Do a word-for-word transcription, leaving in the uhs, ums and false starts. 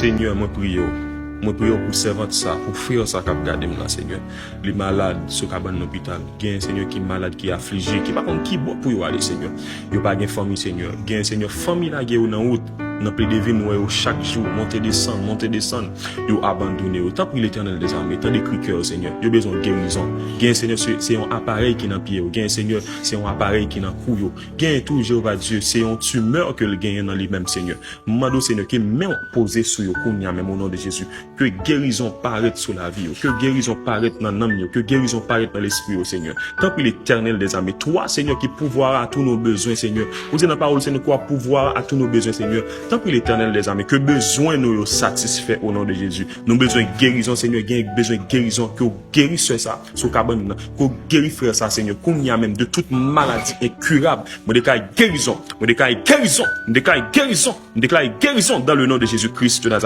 Senyè, mwen priye w. Mwen priye w pou sèvant sa, pou frè sa k ap gade m la, Senyè. Li malad sou kabann lopital. Gen, Senyè, ki malad, ki aflije, ki pa konn ki bò pou yo ale, Senyè. Yo pa gen fanmi, Senyè. Gen, Senyè, fanmi lage yo nan wout. Nan pli de vi, nou wè yo chak jou, monte desann, monte desann. Yo abandone yo. Tanpri, Letènèl dèzame, tande kri kè yo, Senyè. Yo bezwen gerizon. Gen, Senyè, se, se yon aparèy ki nan pye yo. Gen, Senyè, se yon aparèy ki nan kou yo. Gen tou, Jewova Dye, se yon timè ke l genyen nan li menm, Senyè. M mande w, Senyè, ke men w poze sou yo kounye a menm, o non de Jezi. Ke gerizon parèt sou lavi yo. Ke gerizon parèt nan nanm yo. Ke gerizon parèt nan lespri yo, Senyè. Tanpri, Letènèl dèzame. Twa, Senyè, ki pouvwa a tou nou bezwen, Senyè. Ou di nan pawòl, Senyè, kwa pouvwa a tou nou bezwen, Senyè. Tanpri, Letènèl dèzame. Ke bezwen nou yo satisfè, o non de Jezi. Nou bezwen gerizon, Senyè. Gen bezwen gerizon. Ke w geri sè sa sou kabann nan. Ke w geri frè sa, Senyè. Kounye a menm, de tout maladi enkirab. Mwen deklare gerizon. Mwen deklare gerizon. Mwen deklare gerizon. M deklare gerizon dans le nom de Jésus-Christ de Nazareth.